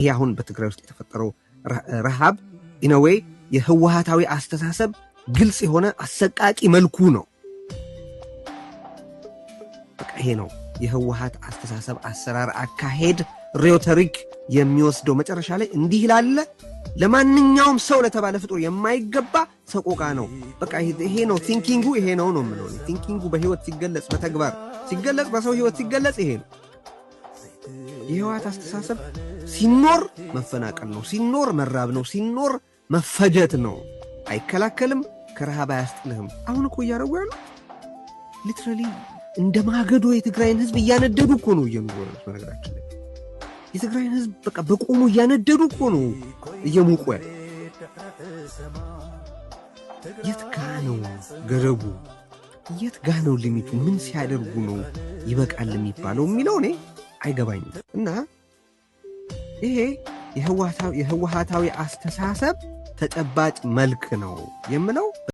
ይሄ አሁን በትግራይ ውስጥ የተፈጠረው ረሃብ in a way የህወሀታዊ አስተሳሰብ ግልጽ የሆነ አሰቃቂ መልኩ ነው። በቃ ይሄ ነው የህወሀት አስተሳሰብ፣ አሰራር፣ አካሄድ፣ rhetoric የሚወስደው መጨረሻ ላይ እንዲህ ላለ ለማንኛውም ሰው ለተባለ ፍጡር የማይገባ ሰቆቃ ነው። በቃ ይሄ ነው thinking ኡ፣ ይሄ ነው ነው የምለው። Thinking ኡ በህይወት ሲገለጽ፣ በተግባር ሲገለጽ፣ በሰው ህይወት ሲገለጽ ይሄ ነው። የህወሀት አስተሳሰብ ሲኖር መፈናቀል ነው፣ ሲኖር መራብ ነው፣ ሲኖር መፈጀት ነው። አይከላከልም፣ ከረሃብ አያስጥልህም። አሁን እኮ እያደረጉ ያሉት literally እንደ ማገዶ የትግራይን ህዝብ እያነደዱ እኮ ነው እየኖሩ ያሉት። በነገራችን ላይ የትግራይን ህዝብ በቃ በቆሙ እያነደዱ እኮ ነው እየሞቁ ያሉ። የት ጋ ነው ገደቡ? የት ጋ ነው limit ኡ? ምን ሲያደርጉ ነው ይበቃል የሚባለው የሚለው እኔ አይገባኝም። እና ይሄ የህወሀታዊ አስተሳሰብ ተጨባጭ መልክ ነው የምለው።